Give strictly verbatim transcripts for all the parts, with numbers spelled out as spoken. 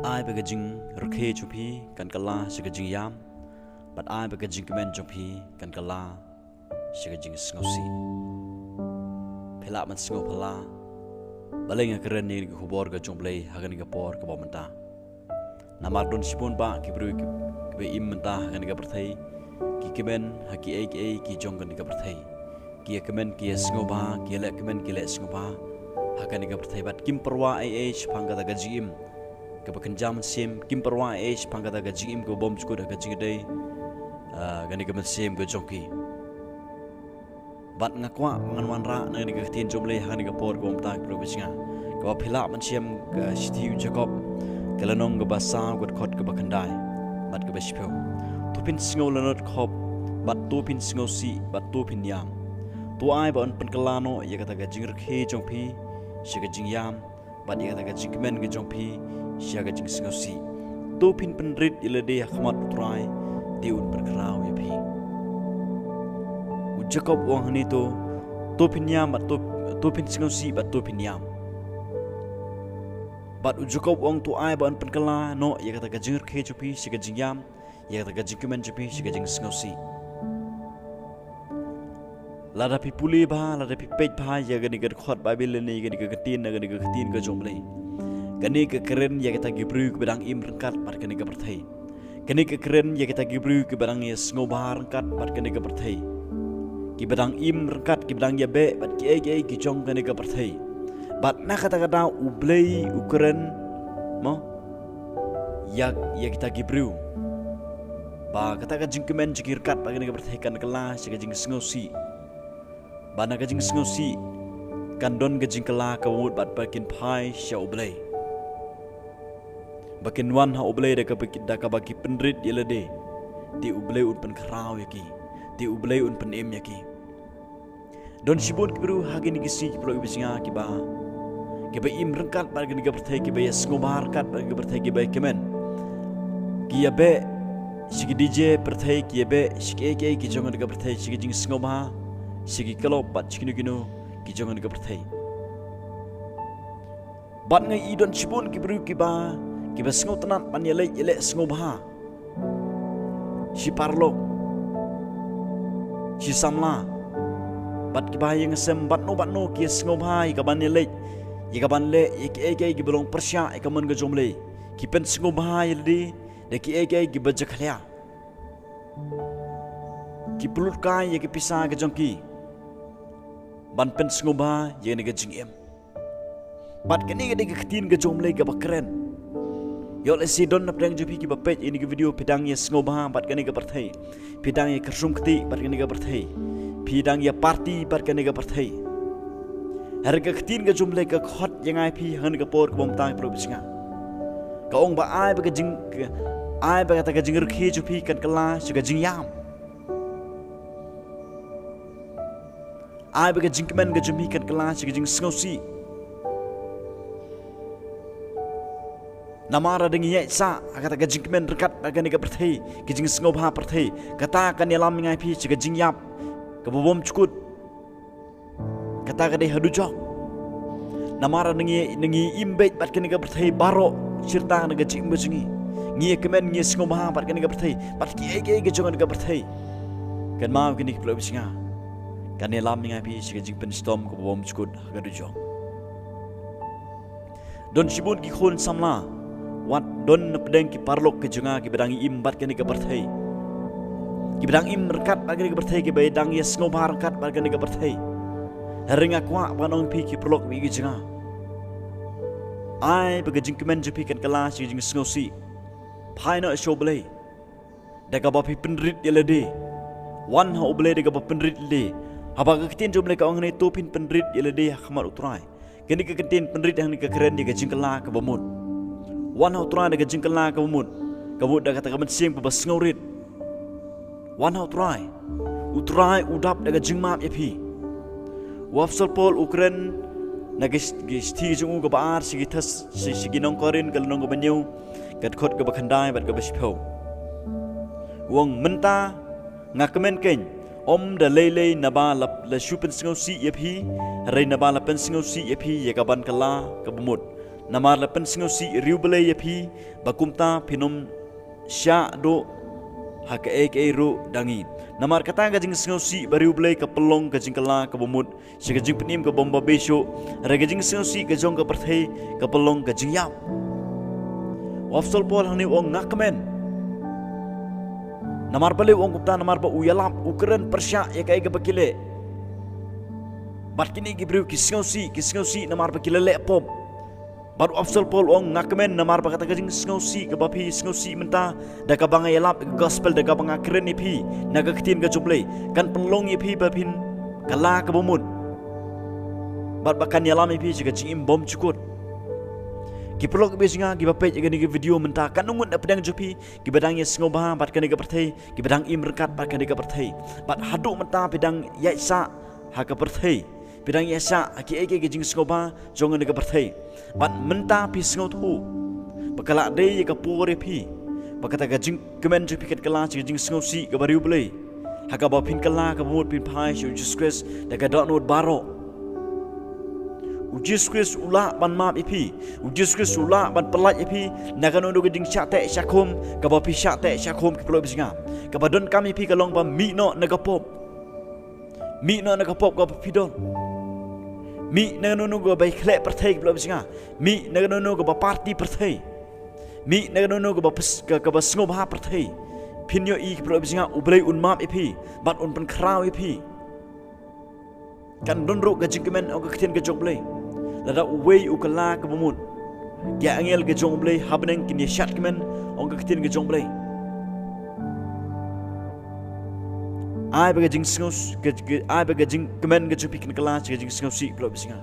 Ai ba ka jingrkhie jong phi kan kylla sha ka jingïam, bad ai ba ka jingkmen jong phi kan kylla sha ka jingsngewsih. Phi lah ban sngewphylla, balei nga kren ïa kane ka khubor ka jong U Blei ha kane ka por kaba mynta. Namar don shibun bah ki briew ki, kiba im mynta ha kane ka pyrthei, ki kmen ha kiei kiei ki jong kane ka pyrthei. Ki ïa kmen ki ïa sngewbha, ki ïa leh kmen ki leh sngewbha ha kane ka pyrthei, bad kim pyrwa ei ei shaphang kata ka jingim kaba kynja mynsiem, kim pyrwa ei ei shaphang kata ka jingim kaba bymjukut ha ka jingïadei, ah, kane ka mynsiem ka jong ki. Bad nga kwah ngan wanrah na kane ka ktien jong U Blei ha kane ka por kaba mynta, ki paralok ba jong nga, kaba phi lah ban shem ka shithi u Jakob, ka lynnong kaba saw, ka dkhot kaba khyndai bad kaba shiphew. To phin sngew lanot khop, bad to phin sngewsih, bad to phin ïam. To ai ba yn pynkylla noh ïa kata ka jingrkhie jong phi sha ka jingïam, bad ïa kata ka jingkmen ka jong phi sha ka jingsngewsih. To phin pynrit ïa lade ha khmat U Trai, te un pynkhraw ïa phi. U Jakob u ong hangne to, to phin ïam bad to, to phin sngewsih bad to phin ïam. Bad u Jakob u ong to ai ba yn pynkylla noh ïa kata ka jingrkhie jong phi sha ka jingïam, ïa kata ka jingkmen jong phi sha ka jingsngewsih. Lada phi pule bha, lada phi peit bha ïa kane ka dkhot Baibl lane ïa kane ka ktien, na kane ka ktien ka jong U Blei, kane ka kren ïa kita ki briew kiba dang im ryngkat bad kane ka pyrthei. Kane ka kren ïa kita ki briew kiba dang ïa sngewbha ryngkat bad kane ka pyrthei, kiba dang im ryngkat, kiba dang ïa beh bad kiei kiei ki jong kane ka pyrthei. Bad na kata ka daw U Blei u kren, mo, ïa, ïa kita ki briew ba kata ka jingkmen jong ki ryngkat bad kane ka pyrthei kan kylla sha ka jingsngewsih. Ba na ka jingsngewsih kan don ka jingkylla kaba mut bad ba kin phai sha U Blei, ba kin wan ha U Blei da kaba, da kaba ki pynrit ïa lade. Te U Blei un pynkhraw ïa ki, te U Blei un pynim ïa ki. Don shibun ki briew ha kine ki sngi, ki paralok ba jong nga, kiba, kiba im ryngkat bad kane ka pyrthei, kiba ïa sngewbha ryngkat bad kane ka pyrthei, kiba ïa kmen, ki ïa beh sha ki DJ pyrthei, ki ïa beh sha kiei kiei ki jong kane ka pyrthei, sha ki jingsngewbha, sha ki club bad sha kino kino ki jong kane ka pyrthei. Bad nga i don shibun ki briew kiba, kiba sngewtynnat ban ïaleit ïaleh sngewbha shi paralok, shi samla. Bad kiba ïeng sem bad no bad no ki sngewbha ïa kaban ïaleit, ïa kaban leh ïa kiei kiei kiba long pyrshah ïa ka mon ka jong U Blei. Ki pynsngewbha ïa lade da kiei kiei kiba jakhlia. Ki pynlut kai ïa ki pisa ka jong ki ban pynsngewbha ïa kane ka jingim. Bad kane ka dei ka ktien ka jong U Blei kaba kren. Ïoh lehse don na pdeng jong phi kiba peit ïa kane ka video, phi dang ïa sngewbha bad kane ka pyrthei, phi dang ïa kyrsum kti bad kane ka pyrthei, phi dang ïa party bad kane ka pyrthei. Hynrei ka ktien ka jong U Blei ka khot ïa nga ïa phi ha kane ka por kaba mynta, ki paralok ba jong nga. Ka ong ba ai ba ka jing, ka, ai ba kata ka jingrkhie jong phi kan kylla sha ka jingïam. Ai ba ka jingkmen ka jong phi kan kylla sha ka jingsngewsih. Namar lada ngi ïaid sah ha kata ka jingkmen ryngkat bad kane ka pyrthei, ka jingsngewbha pyrthei, kata kan ïalam ïa nga ïa phi sha ka jingïap kaba bymjukut. Kata ka dei haduh jong. Namar lada ngi, ngi im beit bad kane ka pyrthei baroh shirta na ka jingim ka jong ngi, ngi ïa kmen, ngi ïa sngewbha bad kane ka pyrthei, bad kiei kiei ka jong kane ka pyrthei, kynmaw kine, ki paralok ba jong nga, kan ïalam ïa nga ïa phi sha ka jingpynshitom kaba bymjukut ha ka haduh jong. Don shibun ki khun samla wat don na pdeng ki paralok ka jong nga kiba dang im bad kane ka pyrthei, kiba dang im ryngkat bad kane ka pyrthei, kiba dang ïa sngewbha ryngkat bad kane ka pyrthei. Hynrei nga kwah ban ong ïa phi, ki paralok ba ïeit ka jong nga, ai ba ka jingkmen jong phi kan kylla sha ka jingsngewsih. Phai noh sha U Blei da kaba phi pynrit ïa lade. Wan ha U Blei da kaba pynrit ïa lade. Haba ka ktien jong U Blei ka ong hangne, to phin pynrit ïa lade ha khmat U Trai, kane ka ktien pynrit hangne ka kren ïa ka jingkylla kaba mut. Wan ha U Trai da ka jingkylla kaba mut, kaba mut da kata ka mynsiem kaba sngewrit. Wan ha U Trai. U Trai u dap da ka jingmap ïa phi. U Apostol Paul u kren na ka sh-, ka shithi jong u kaba ar sha ki Thess-, sha, sha ki nong Korinth, ka lynnong kaba hynñiew, ka dkhot kaba khyndai bad kaba shiphew. U ong, mynta nga kmen keiñ, ym da lei lei naba la, la shu pynsngewsih ïa phi, hynrei naba la pynsngewsih ïa phi ïa kaban kylla kaba mut, Namar la pynsngewsih riewblei ïa phi, ba kumta phin ym shah duh ha kaei kaei ruh da ngi. Namar kata ka jingsngewsih bariewblei ka pynlong ka jingkylla kaba mut sha ka jingpynim kaba ym babe shuh, hynrei ka jingsngewsih ka jong ka pyrthei ka pynlong ka jingïap. U Apostol Paul hangne u ong nga kmen. Namar balei u ong kumta? Namar ba u ïalap, u kren pyrshah ïa kaei kaba ki leh. Bad kine ki briew ki sngewsih, ki sngewsih namar ba ki la leh pop. Bad u Apostol Paul u ong nga kmen namar ba kata ka jingsngewsih kaba phi sngewsih mynta, da kaba nga ïalap ïa ka gospel, da kaba nga kren ïa phi na ka ktien ka jong U Blei, kan pynlong ïa phi ba phin kylla kaba mut. Bad ba kan ïalam ïa phi sha ka jingim bymjukut. Ki paralok kiba ïeit jong nga kiba peit ïa kane ka video mynta, katno ngut na pdeng jong phi kiba dang ïa sngewbha bad kane ka pyrthei, kiba dang im ryngkat bad kane ka pyrthei. Bad haduh mynta phi dang ïaid sah ha ka pyrthei, phi dang ïaid sah ha kiei kiei ki jingsngewbha jong kane ka pyrthei. Bad mynta phi sngewthuh ba ka la dei ïa ka por ïa phi ba kata ka jingkmen jong phi kan kylla sha ka jingsngewsih kaba riewblei, ha kaba phin kylla kaba mut, phin phai sha U Jisu Khrist da ka dohnud baroh. U Jisu Khrist u lah ban map ïa phi. U Jisu Khrist u lah ban pyllait ïa phi na kano kano ka jingshah teh shah khum kaba phi shah teh shah khum, ki paralok kiba ïeit jong nga. Kaba donkam ïa phi ka long ba mih noh na ka pop. Mih noh na ka pop kaba phi don. Mih na kano kano kaba ïakhleh pyrthei, ki paralok kiba ïeit jong nga. Mih na kano kano kaba party pyrthei. Mih na kano kano kaba pys-, ka-, kaba sngewbha pyrthei. Phin ïohi, ki paralok kiba ïeit jong nga, U Blei un map ïa phi bad un pynkhraw ïa phi. Kan don ruh ka jingkmen, ong ka ktien ka jong U Blei. Lada uwei u kylla kaba mut, ki angel ka jong U Blei ha bneng kin ïa shad kmen, ong ka ktien ka jong U Blei. Ai ba ka jingsngew, ka, ka, ai ba ka jingkmen ka jong phi kan kylla sha ka jingsngewsih, ki paralok kiba ïeit jong nga.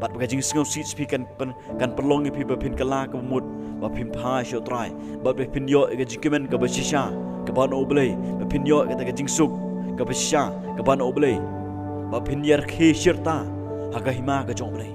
Bad ba ka jingsngewsih jong phi kan pyn-, kan pynlong ïa phi ba phin kylla kaba mut, ba phin phai sha U Trai, bad ba phin ïoh ïa ka jingkmen kaba shisha kaba na U Blei, ba phin ïoh ïa kata ka jingsuk kaba shisha kaba na U Blei, ba phin ïarkhie shirta ha ka hima ka jong U Blei.